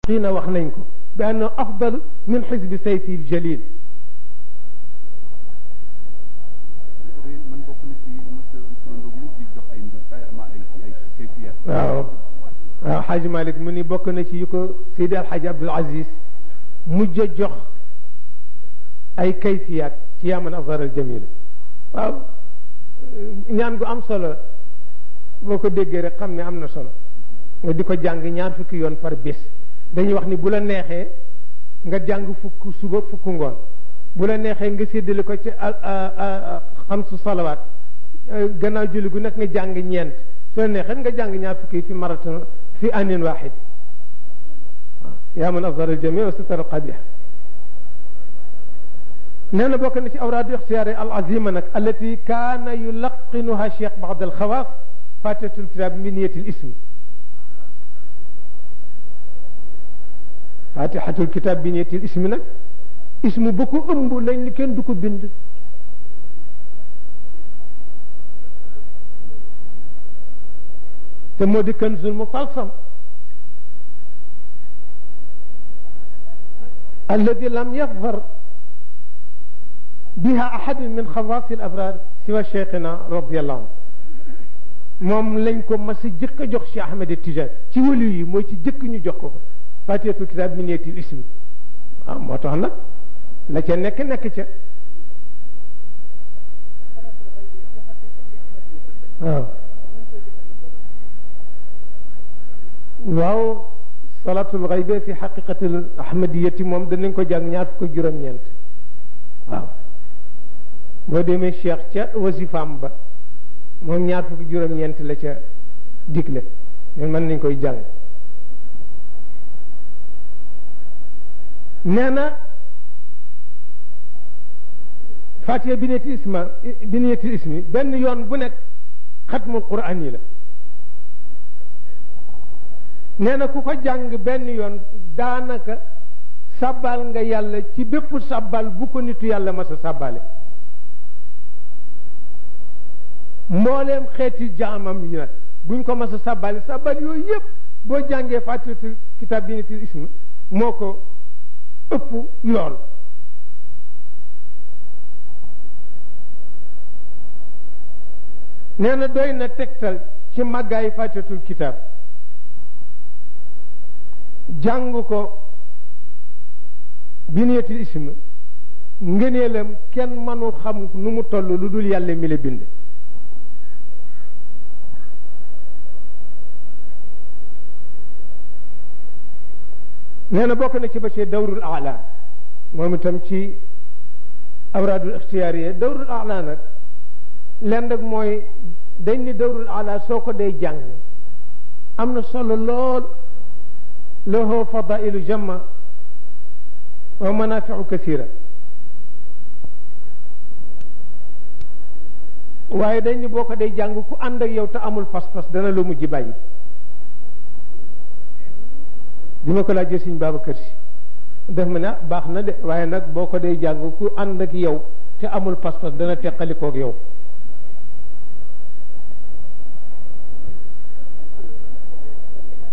muhaqqiqina wax nañ ko bi annahu afdal min xisbi sayfi aljalil. waaw waaw Xaaji Malik mu ni bokk na ci yu ko Seydi Alxaaji Abdul Aziz mujj a jox ay kayfiyaat ci yaa man azhar al jamila. waaw ñaan gu am solo boo ko déggee rek xam ne am na solo nga di ko jàng ñaar fukki yoon par bés. dañuy wax ni bu la neexee nga jàng fukk suba fukk ngoon bu la neexee nga séddale ko ci xamsu salawaat gannaaw julli gu nekk nga jàng ñeent su la neexee nga jàng ñaar fukki fi maraton fi anin waxid. yaa man azhar al jamila wa satar al qabih. nee na bokk na ci awraadu ixtiyaari al azima nag allati kaana yulaqinuha cheikh baad al xawaas fatihatul kitab bi niyatil ismi. fatihatul kitab bi niyatil ismi nag ismu ba ko ëmb lañ ni kenn du ko bind. te moo di kanzul mutalsam alladi lam yadhar biha ahad min xawaasi al abrar siwa cheikhina radiallahu anhu. moom lañ ko mas a jëkk a jox Cheikh Ahmed Tidiane ci wali yi mooy ci jëkk ñu jox ko ko fatihatul kitab min niyatil ismi. waaw moo tax nag la ca nekk nekk ca. waaw waaw salatul xaybe fi xaqiqatil ahmadiyati moom danañ ko jàng ñaar fukk juróom-ñeent. waaw boo demee Cheikh ca wasifaam ba moom ñaar fukki juróom-ñeent la ca digle ñun mën nañ koy jàng. nee na fatiha bi niyatil ismi benn yoon bu nekk xatmul quraan yi la. nee na ku ko jàng benn yoon daanaka sabbal nga yàlla ci bépp sabbal bu ko nitu yàlla mas a sabbale. mbooleem xeeti jaamam yi nag buñ ko mas a sabbale sabbal yooyu yëpp boo jàngee fatihatul kitab bi niyatil ismi moo ko ëpp yool. nee na doy na tegtal ci màggaayu fatihatul kitab jàng ko bi niyatil ismi ngëneelam kenn mënul xam nu mu toll lu dul yàlla mi la bind. nee na bokk na ci ba ci dawrul ala moom itam ci awraadul ixtiyaariya. dawrul ala nag lenn rek mooy dañ ni dawrul ala soo ko day jàng am na solo lool. lahu fadailu jamma wa manafiu kasira. waaye dañ ni boo ko day jàng ku ànd ak yow te amul pas-pas dana la mujj bàyyi. bi ma ko laajee Sëñ Babacar Si def ma ne baax na de waaye nag boo ko day jàng ku ànd ak yow te amul pas-pas dana teqalikoog yow.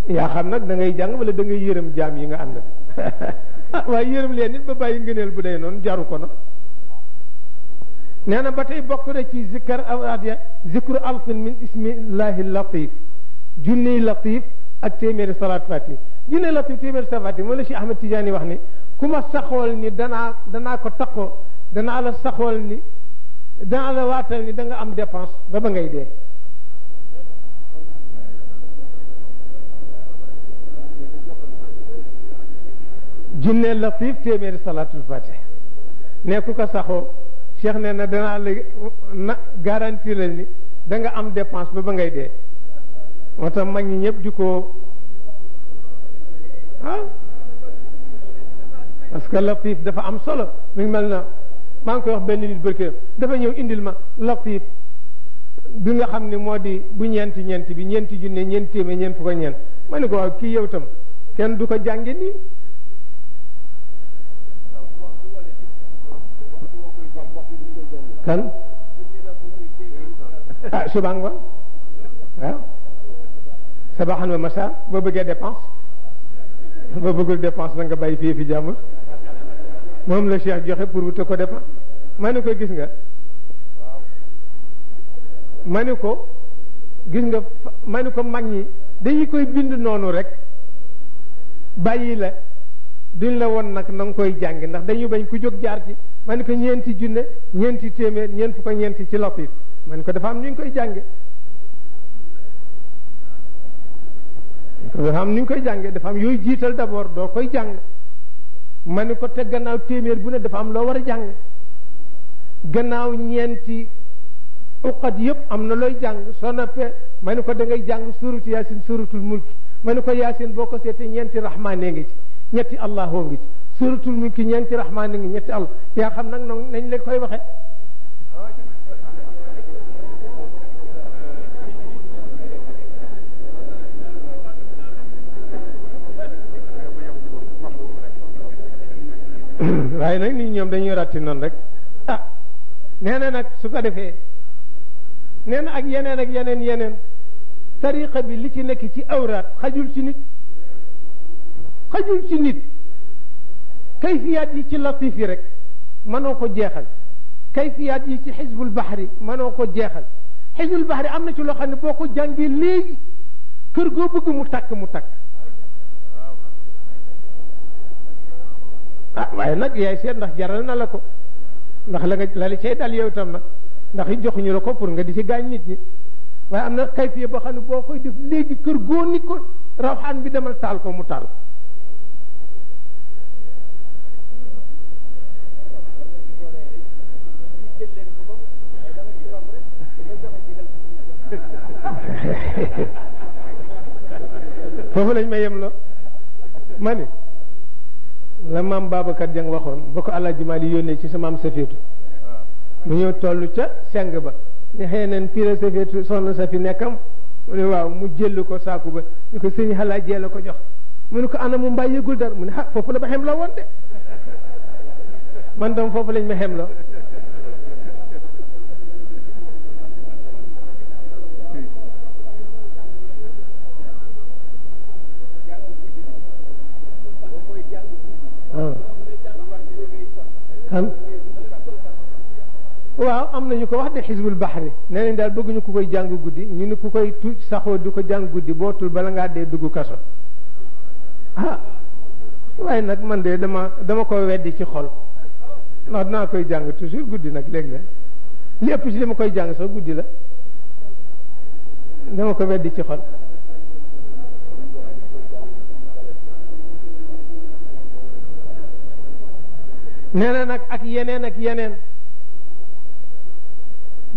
yaa xam nag da ngay jàng wala da ngay yërëm jaam yi nga ànd. waaye yërëm leen nit ba bàyyi ngëneel bu day noonu jaru ko nag. nee na ba tey bokk na ci zikkar awraad zikru alfin min ismillahi latif junniy latif ak téeméeri salaat fati. junniy latif téeméeri salaat fati moo la Cheikh Ahmed Tidiane wax ni ku ma saxool ni danaa ko taqoo danaa la saxool ni danaa la waatal ni da nga am dépense ba ngay dee. junne latif téeméeri salaatul fatih ne ku ko saxoo Cheikh nee na danaa la na garantie la ni da nga am dépense ba ngay dee. moo tax mag ñi ñëpp di ko parce que latif dafa am solo mi ngi mel na maa ngi koy wax benn nit bërkë dafa ñëw indil ma latif bi nga xam ne moo di bu ñeenti bi ñeenti junne ñeenti téeméer ñeent fukk ak ñeent ma ne ko waaw kii yow tam kenn du ko jànge nii. kan suba ngoon waaw sabaxan wa masa boo bëggee dépense ba bëggul dépense na nga bàyyi fii fi jàmbur moom la Cheikh joxe pour wute ko dépense ma ne ko gis nga ma ne ko gis nga ma ne ko mag ñi dañu koy bind noonu rek bàyyi la duñ la won nag na nga koy jàng ndax dañu bañ ku jóg jaar ci ma ne ko ñeenti junne ñeenti téeméer ñeent fu ko ñeenti ci latif ma ne ko dafa am ñu koy jànge dafa am ñu koy jànge dafa am yooyu jiital d'abord doo koy jàng ma ne ko te gannaaw téeméer bu ne dafa am loo war a jàng gannaaw ñeenti uqat yëpp am na looy jàng soo noppee ma ne ko da ngay jàng suuratu yaasin suuratul mulki ma ne ko yaasin boo ko seetee ñeenti rahmaane ngi ci ñetti allahoo ngi ci suuratul mulki ñeenti rahmaane ngi ñetti allah yaa xam nag noonu nañ leen koy waxe waaye nag nit ñoom dañuy ratti noonu rek ah nee na nag su ko defee nee na ak yeneen tariqa bi li ci nekk ci awraat xajul ci nit kayfiyaat yi ci latif yi rek mënoo ko jeexal kayfiyaat yi ci xisbul baxri mënoo ko jeexal xisbul baxri am na ci loo xam ne boo ko jàngee léegi kër goo bëgg mu takk ah waaye nag yaay seet ndax jaral na la ko ndax la li cay dal yow itam nag ndax joxuñu la ko pour nga di ci gaañ nit ñi waaye am na kayfiya boo xam ne boo koy def léegi kër goo ni ko rawxaan bi demal taal ko mu taal foofu lañ ma yem lo ma ni la maam Babacar Dieng waxoon ba ko Alaaji Maali yónnee ci sa maam Safeetu mu ñëw toll ca seng ba ne xëy neen fii la Safeetu soxna sa fi nekkam mu ne waaw mu jël ko saaku ba ñu ko sëñ xalaa jee la ko jox mu ne ko ana mu mbaa yëgul dara mu ne ah foofu la ma xem la woon de man dam foofu lañ ma xem la waaw am nañu ko wax de xisbul baxri nee nañ daal bëgguñu ku koy jàng guddi ñu ni ku koy saxoo du ko jàng guddi bootul bala ngaa dee dugg kaso ah waaye nag man de dama ko weddi ci xol ndax dinaa koy jàng toujours guddi nag léeg-léeg li ëpp si dama koy jàng sax guddi la dama ko weddi ci xol nee na nag ak yeneen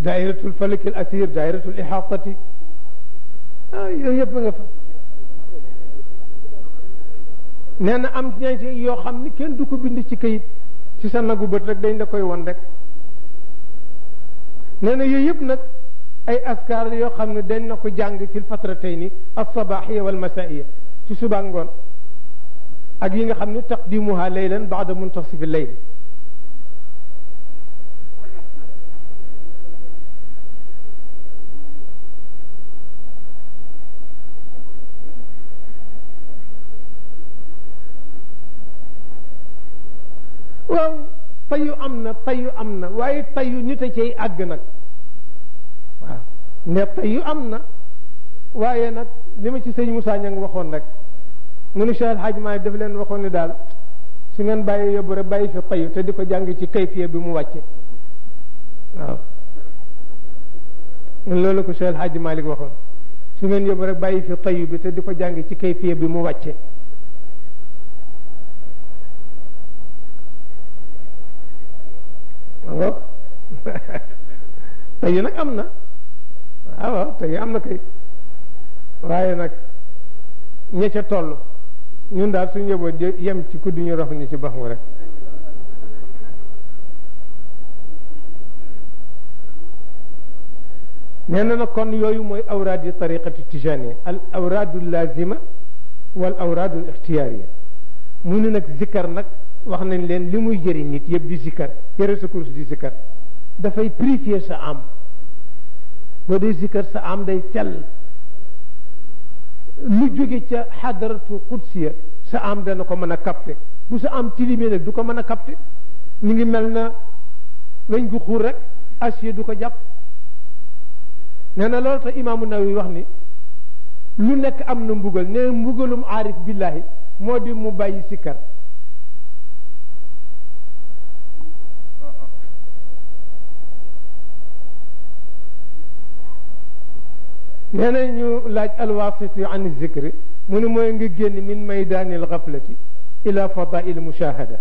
daayiratul falakil asir daayiratul ihaatati yooyu yëpp nga fa nee na am ñañ ci yoo xam ni kenn du ko bind ci kayit ci sa nagu bët rek dañ la koy won rek nee na yooyu yëpp nag ay askar yoo xam ne dañ na ko jàng fil fatratayni as-sabaahiya wal masaiya ci suba ngoon ak yi nga xam ne taqdimuha laylan baada muntasif al-layl waaw tayu am na waaye tayu nit a cay àgg nag waaw ne tayu am na waaye nag li ma ci sëñ Moussa Niang waxoon rek mu ni Cheikh El Hadj Maay daf leen waxoon ni daal su ngeen bàyyi yóbbu rek bàyyi fi tayu te di ko jàng ci kayfiya bi mu wàcce waaw loolu ko Cheikh El Hadj Malick waxoon su ngeen yóbbu rek bàyyi fi tayu bi te di ko jàng ci kayfiya bi mu wàcce waaw tayu nag am na waaw tayu am na kay waaye nag ña ca toll ñun daal suñu yóbboo yem ci kuddu ñu rox ñu ci bax mu rek nee na nag kon yooyu mooy awraad yi tariqati tijaniya al awraadu lazima wal awraadu al ixtiyaariya mu ne nag zikkar nag wax nañ leen li muy jëriñ nit yëpp di zikkar yore sa course di zikkar dafay purifier sa am boo dee zikkar sa am day sell lu jóge ca xadaratu qudsiya sa am dana ko mën a capté bu sa am tilimee nag du ko mën a capté ñu ngi mel na weñ gu xuur rek acier du ko jàpp nee na loolu tax imaamu Nawawi wax ni lu nekk am na mbugal nee na mbugalum aarif billahi moo di mu bàyyi sikkar nee na ñu laaj alwaasiti an zikri mu ne mooy nga génn min maydaanil gaflati ila fadail mushahada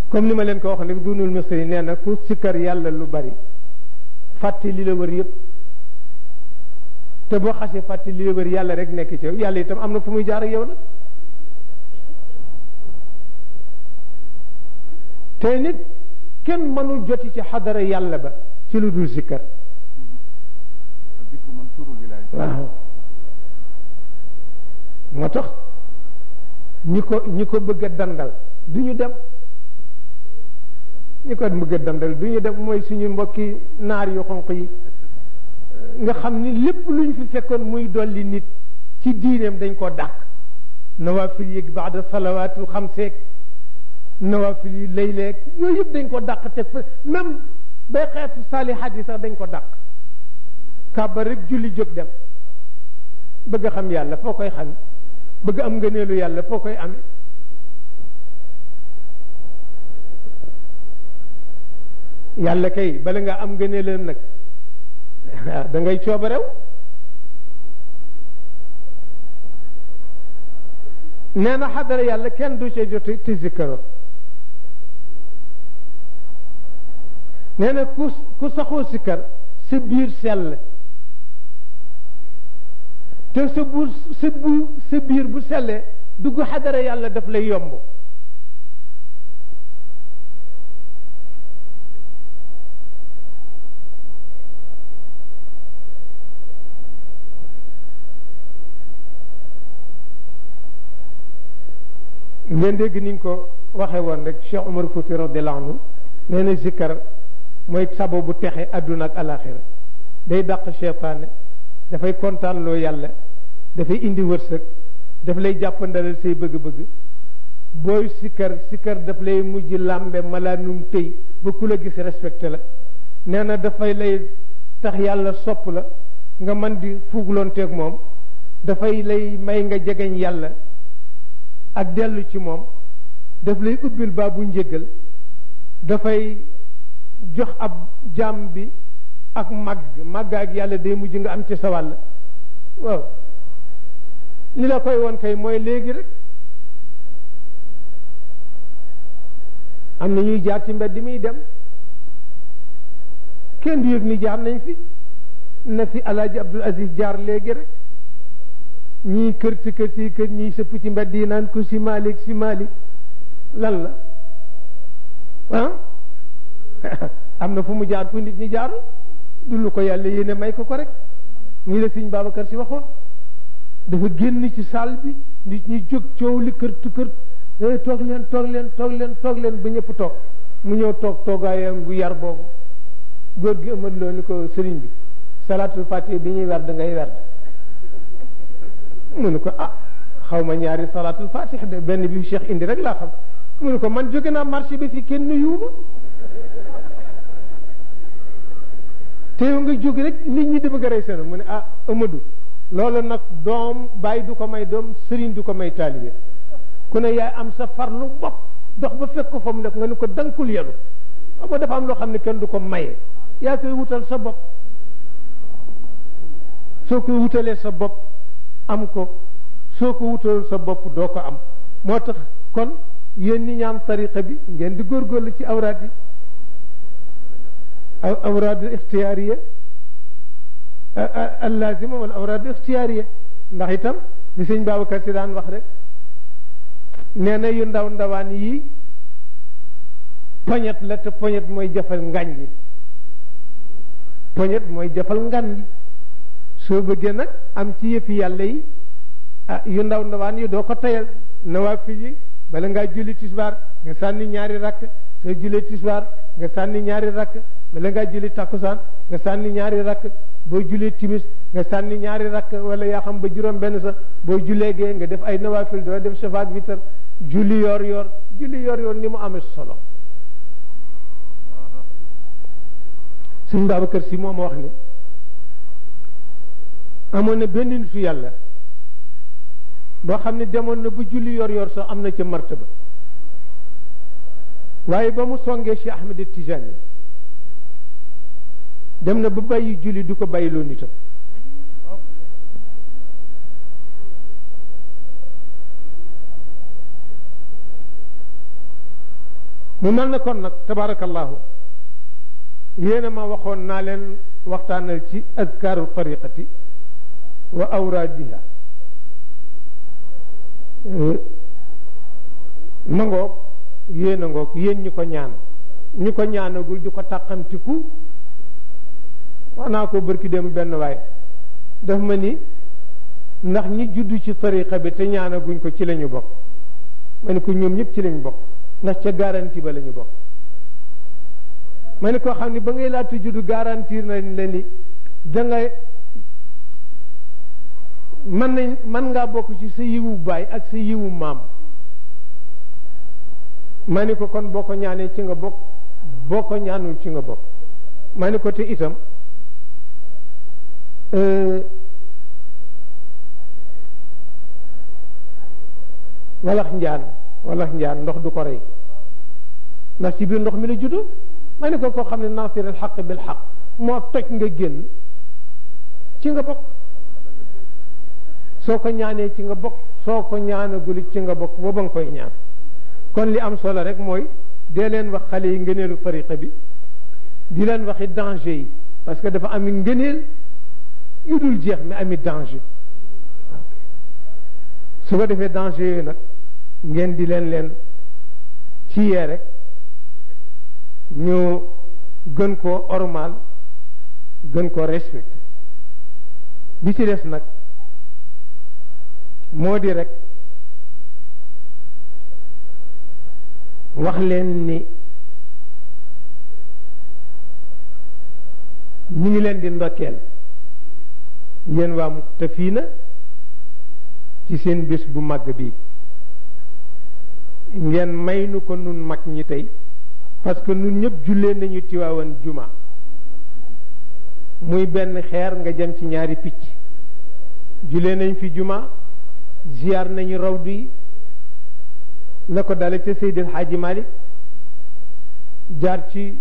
comme ni ma leen ko wax nag dunul misri nee na ku sikkar yàlla lu bari fàtte li la wër yëpp te boo xasee fàtte li la wër yàlla rek nekk ci yow yàlla itam am na fu muy jaar ak yow nag te nit kenn mënul joti ci xadara yàlla ba ci lu dul sikkar waaw moo tax ñi ko bëgg a dandal du ñu dem ñi ko bëgg a dandal du ñu dem mooy suñu mbokki naar yu xonq yi nga xam ni lépp lu ñu fi fekkoon muy dolli nit ci diineem dañ ko dàq nawaafil yi baada salawaatul xamseek nawaafil yi layleeg yooyu yëpp dañ ko dàq teg fa même bay xeetu saalihaat yi sax dañ ko dàq kàbba rek julli jóg dem bëgg a xam yàlla foo koy xam bëgg am ngëneelu yàlla foo koy amee yàlla kay bala nga am ngëneelam nag da ngay coobarew nee na xadara yàlla kenn du ca jot te zikkaro nee na ku saxoo sikkar sa biir sell te sa biir bu sellee dugg xadara yàlla daf lay yomb ngeen dégg ni ñu ko waxee woon rek Cheikh Omar Fouti radiyallahu anhu nee na zikkar mooy sababu texe àdduna ak alaxira day dàq cheytaane dafay kontaan loo yàlla dafay indi wërsëg daf lay jàppandalal say bëgg-bëgg booy sikkar daf lay mujj làmbe malaanum tëy ba ku la gis respecté la nee na dafay lay tax yàlla sopp la nga mën di fuugloonteeg moom dafay lay may nga jegeñ yàlla ak dellu ci moom daf lay ubbil baabu njéggal dafay jox ab jaam bi ak màgg ak yàlla day mujj nga am ci sa wàll waaw li la koy woon kay mooy léegi rek am na ñuy jaar ci mbedd muy dem kenn du yëg ni jaar nañ fi na fi alaaji Abdul Aziz jaar léegi rek ñii kër ñii sëpp ci mbedd yi naan ko si Malick lan la ah am na fu mu jaar fu nit ñi jaarul du lu ko yàlla yéene may ko rek ñii la Sëñ Babacar Si waxoon dafa génn ci salle bi nit ñi jóg coow li kër toog leen ba ñëpp toog mu ñëw toogaayam bu yar boobu góor gi ëmad loolu ko sëriñ bi salaatul fatiha bi ñuy werd ngay werd mu ne ko xaw ma ñaari salaatul fatiha de benn bi Cheikh indi rek laa xam mu ne ko man jóge naa marché bi fi kenn nuyuuma te yow nga jóg rek nit ñi di bëgg a rey seen mu ne Amadou loolu nag doom bàyyi du ko may doom sëriñ du ko may taalibe ku ne yaay am sa farlu bopp dox ba fekk ko fa mu nekk nga ne ko dankul yelu xam nga dafa am loo xam ne kenn du ko maye yaa koy wutal sa bopp soo koy wutalee sa bopp am ko soo ko wutalul sa bopp doo ko am moo tax kon yéen ñi ñaan tariqa bi ngeen di góorgóorlu ci awraad yi awraad ixtiyaariya al lazima wala awraad ixtiyaariya ndax itam li sëñ Babacar Si daan wax rek nee na yu ndaw ndawaan yi poñet la te poñet mooy jafal ngañ yi poñet mooy jafal ngan yi soo bëggee nag am ci yëfi yàlla yi yu ndaw ndawaan yi doo ko tayal nawaafil yi bala ngaa julli tisbaar nga sànni ñaari rakk soo julee tisbaar nga sànni ñaari rakk wala ngaa julli takkusaan nga sànni ñaari rakk boo julee timis nga sànni ñaari rakk wala yaa xam ba juróom benn sax boo julee gee nga def ay nawafil doo def shafaak witar julli yor yor ni mu amee solo. Sëñ Babacar Si moo ma wax ne amoon na benn nitu yàlla boo xam ne demoon na bu julli yor sax am na ca martaba waaye ba mu songee Cheikh Ahmed Tijani dem na ba bàyyi julli du ko bàyyiloo nitam mu mel na kon nag tabarakallahu yéena ma waxoon naa leen waxtaanal ci azkaaru tariqati wa awraadiha ma ngoog yéen a ngoog yéen ñu ko ñaan ñu ko ñaanagul di ko tàqamtiku wax naa ko bërki dem benn waay daf ma ni ndax ñi juddu ci tariqa bi te ñaanaguñ ko ci lañu bokk ma ni ko ñoom ñëpp ci lañu bokk ndax ca garanti ba lañu bokk ma ni koo xam ni ba ngay laata juddu garantir nañ la ni danga mën ngaa bokk ci sa yiwu baay ak sa yiwu maam ma ni ko kon boo ko ñaanee ci nga bokk boo ko ñaanul ci nga bokk ma ni ko te itam walax njaan ndox du ko rey ndax ci biir ndox mi la juddu ma ni ko koo xam ne nasir al xaq bil xaq moo toj nga génn ci nga bokk soo ko ñaanee ci nga bokk soo ko ñaanagul ci nga bokk booba nga koy ñaan kon li am solo rek mooy dee leen wax xale yi ngëneelu tariqa bi di leen waxi danger yi parce que dafa ami ngëneel yu dul jeex mais ami danger su ko defee danger yooyu nag ngeen di leen ci yee rek ñu gën koo ormal gën koo respecté bi ci des nag moo di rek wax leen ni ñu ngi leen di ndokkeel yéen waa Muqtafina ci seen bés bu màgg bi ngeen may nu ko nun mag ñi tey parce que nun ñëpp jullee nañu Tiwaawan juma muy benn xeer nga jëm ci ñaari picc jullee nañ fi juma ziyaar nañu rawdu yi la ko dale ca Seydil Hadji Malick jaar ci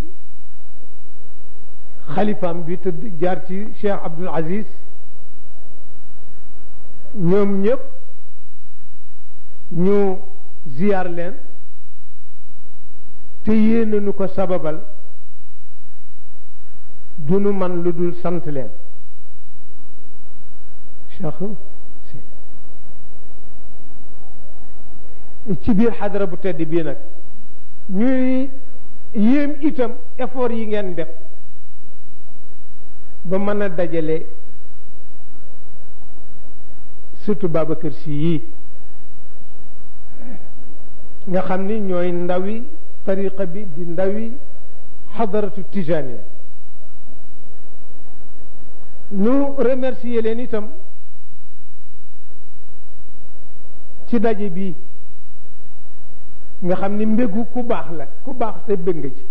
xalifaam bi tëdd jaar ci Cheikh Abdoul Aziz ñoom ñëpp ñu ziyaar leen te yéene nu ko sababal du nu man lu dul sant leen ci biir xadara bu tedd bii nag ñuy yéem itam effort yi ngeen def ba mën a dajale surtout Babacar Sy yii nga xam ni ñooy ndawi tariqa bi di ndawi xadaratu tijaniya ñu remercier leen itam ci daje bi nga xam ni mbégu ku baax la ku baax te bëgg nga ci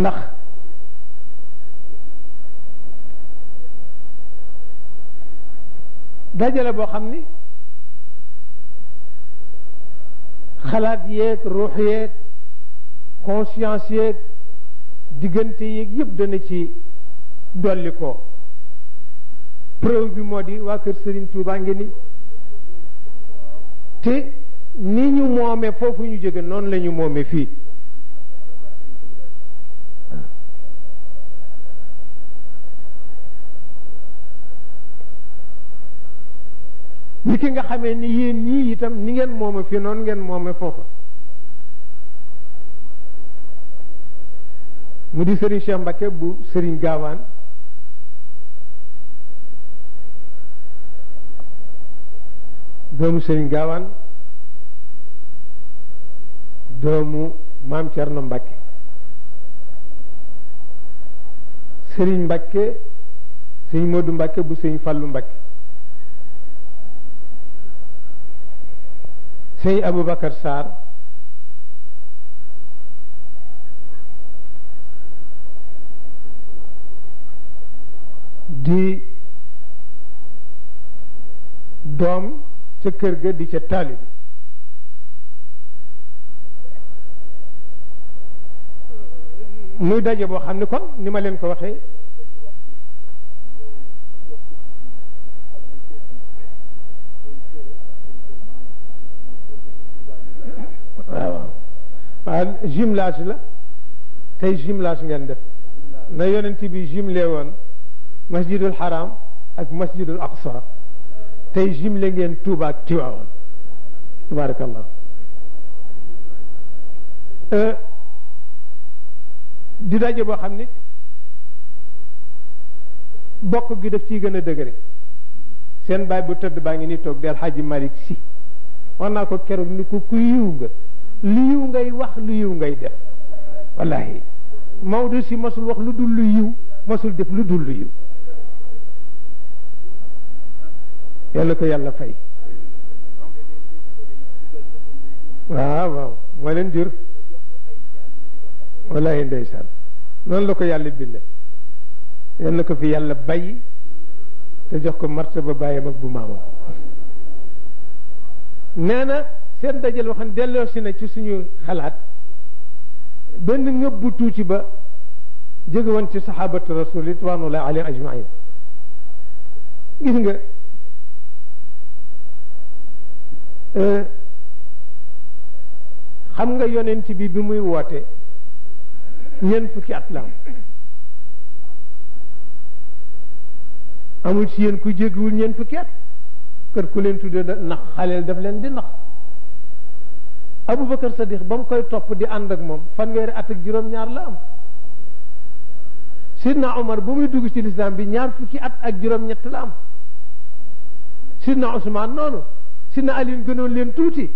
ndax dajale boo xam ni xalaat yeeg ruux yeeg conscience yeeg diggante yeeg yëpp dana ci dolli ko preuve bi moo di waa kër Serigne Touba ngi ni te ni ñu moome foofu ñu jóge noonu la ñu moome fii ni ki nga xamee ni yéen ñii itam ni ngeen moome fii noonu ngeen moome foofa mu di Serigne Cheikh Mbacké bu Serigne Gaawaan doomu Sëriñ Gaawaan doomu maam Cerno Mbàkke Sëriñ Mbàkke Sëriñ Moodu Mbàkke bu Sëriñ Fallu Mbàkke Sëriñ Aboubacar Sarr di doom ca kër ga di ca taalibe muy daje boo xam ne kon ni ma leen ko waxee waaw jumelage la tey jumelage ngeen def na yonent bi jumelé woon masjidul haram ak masjidul aqsa tey jumelé ngeen Tuuba ak Tiwaawan tabarakallah di daje boo xam ni bokk gi daf ciy gën a dëgëre seen baay bu tëdd baa ngi ni toog di Alxaaji Malick Si wax naa ko keroog ni ko ku yiw nga lu yiw ngay wax lu yiw ngay def wallahi Maodo Si masul wax lu dul lu yiw masul def lu dul lu yiw yàlla ko yàlla fay waaw waaw moo leen jur wallahi ndeysaan noonu la ko yàlla binde yal na ko fi yàlla bàyyi te jox ko martaba bàyyam ak bu maamam nee na seen dajal waxan delloo si na ci suñu xalaat benn ngëb bu tuuti ba jóge woon ci saxaabatu rasul ridwanullahi alayhim ajmain gis nga xam nga yonent bi muy woote ñeent fukki at la am amul ci yéen ku jéggiwul ñeent fukki at kër ku leen tuddee nax xaleel daf leen di nax Aboubacar Sadiq ba mu koy topp di ànd ak moom fanweeri at ak juróom-ñaar la am Sidna Omar ba muy dugg ci lislaam bi ñaar fukki at ak juróom-ñett la am Sidna Ousmane noonu Sidna Ali gënoon leen tuuti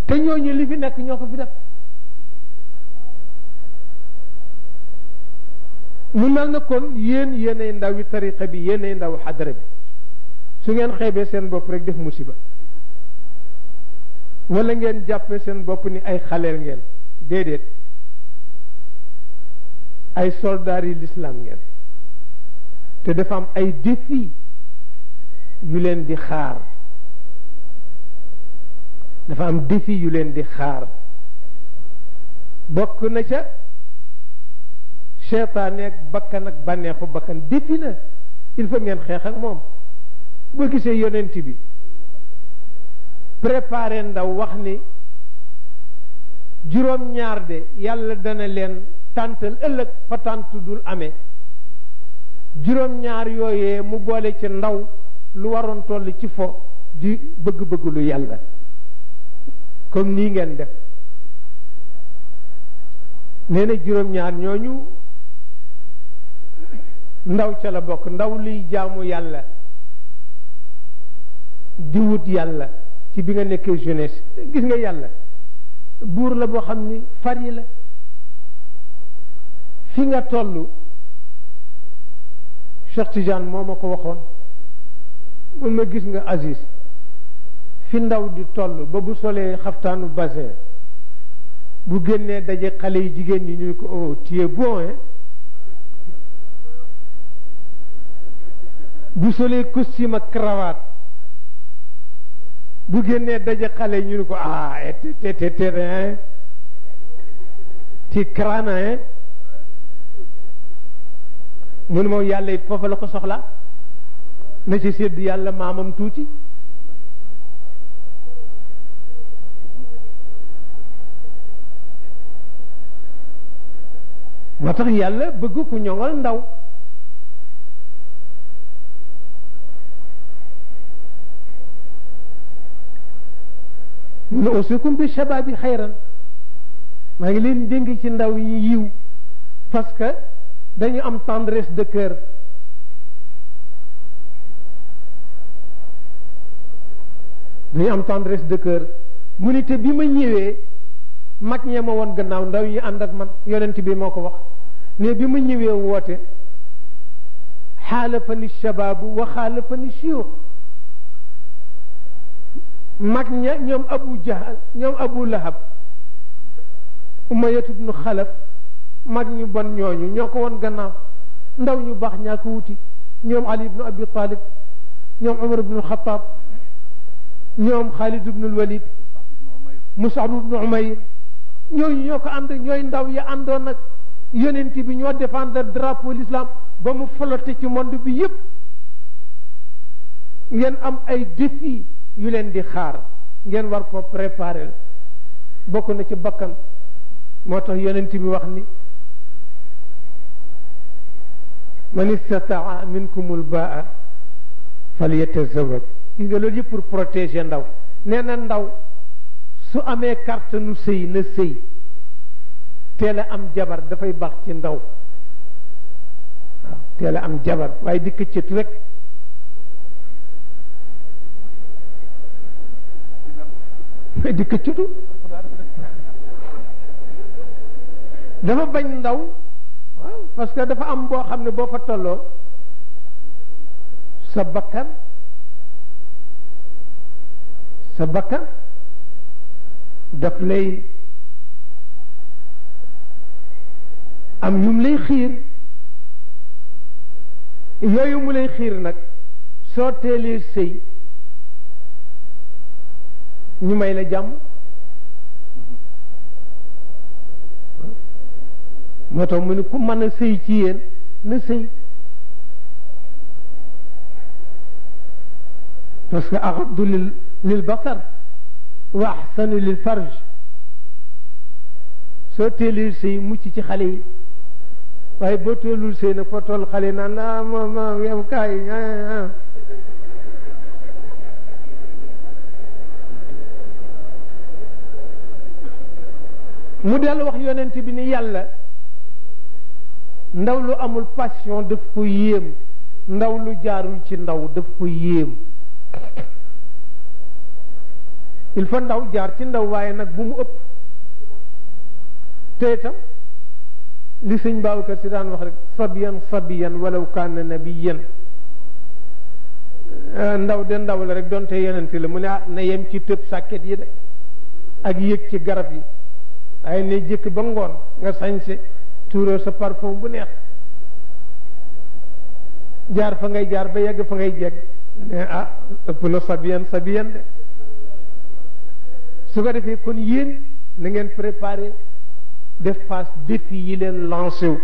te ñooñu li fi nekk ñoo ko fi def mu mel na kon yéenay ndaw yi tariqa bi yéenay ndaw xadara bi su ngeen xeebee seen bopp rek def musiba wala ngeen jàppee seen bopp ni ay xaleel ngeen déedéet ay soldaar yi l'islam ngeen te dafa am ay défi yu leen di xaar dafa am défi yu leen di xaar bokk na ca seytaane ak bakkan ak bànneexu bakkan défi la il faut ngeen xeex ak moom boo gisee yonent bi préparé ndaw wax ni juróom-ñaar de yàlla dana leen tàntal ëllëg fa tànt dul amee juróom-ñaar yooyee mu boole ci ndaw lu waroon toll ci fo di bëgg-bëgg lu yàlla comme nii ngeen def nee na juróom-ñaar ñooñu ndaw ca la bokk ndaw liy jaamu yàlla di wut yàlla ci bi nga nekkee jeunesse gis nga yàlla buur la boo xam ni fari la fi nga toll Cheikh Tidiane moo ma ko waxoon mun ma gis nga Aziz fi ndaw di toll ba bu solee xaftaanu basin bu génnee daje xale yi jigéen ñi ñu ko oh tu es bon hein bu solee costume ak cravate bu génnee daje xale yi ñu ne ko ah te ti crâne hein mu ne moom yàlla it foofa la ko soxla na ci sédd yàlla maamam tuuti moo tax yàlla bëgg ku ñoŋal ndaw mu ne usikum bi shababi xayran maa ngi leen dénk ci ndaw yi yiw parce que dañu am tendresse de cœur dañu am tendresse de cœur mu ni te bi ma ñëwee mag ñee ma woon gannaaw ndaw yi ànd ak man yonent bi moo ko wax ne bi ma ñëwee woote xaalafani shababu wa xaalafani shiyuux mag ña ñoom abu jahal ñoom abu lahab umayatu bnu xalaf mag ñu bon ñooñu ñoo ko woon gannaaw ndaw ñu baax ñaa ko wuti ñoom ali ibnu abi talib ñoom umar ibnu xataab ñoom xaalid ibnu walid musab ibnu umayr ñooñu ñoo ko ànd ñooy ndaw ya àndoon nag yonent bi ñoo défendre drapeau l'islam ba mu flotté ci monde bi yépp ngeen am ay défi yu leen di xaar ngeen war ko préparer bokk na ci bakkan moo tax yonent bi wax ni man istataa minkumul baa falyatazawaj gis nga loolu yëpp pour protéger ndaw nee na ndaw su amee carte nu sëy na sëy teel a am jabar dafay baax ci ndaw waaw teel a am jabar waaye di këccët rek di këccëtu dafa bañ ndaw waaw parce que dafa am boo xam ne boo fa tolloo sa bakkan daf lay am yum lay xiir yooyu mu lay xiir nag soo teelee sëy ñu may la jàmm moo tax mu ne ku mën a sëy ci yéen na sëy parce que axaddu lil basar wa axsanu lil farj soo teelee sëy mucc ci xale yi waaye boo tollul sëy nag foo toll xale naan la moom yow kaay mu dellu wax yonent bi ni yàlla ndaw lu amul passion daf ko yéem ndaw lu jaarul ci ndaw daf ko yéem il faut ndaw jaar ci ndaw waaye nag bu mu ëpp te itam li sëñ Babacar Si daan wax rek sabiyan walaw kaana nabiyan ndaw de ndaw la rek donte yonent la mu ne na yem ci tëb sàkket yi de ak yéeg ci garab yi waaye ne jëkk ba ngoon nga sañse tuuroo sa parfum bu neex jaar fa ngay jaar ba yegg fa ngay jegg ne ëpp na sabiyan de su ko defee kon yéen na ngeen préparer def face défi yi leen lancé wu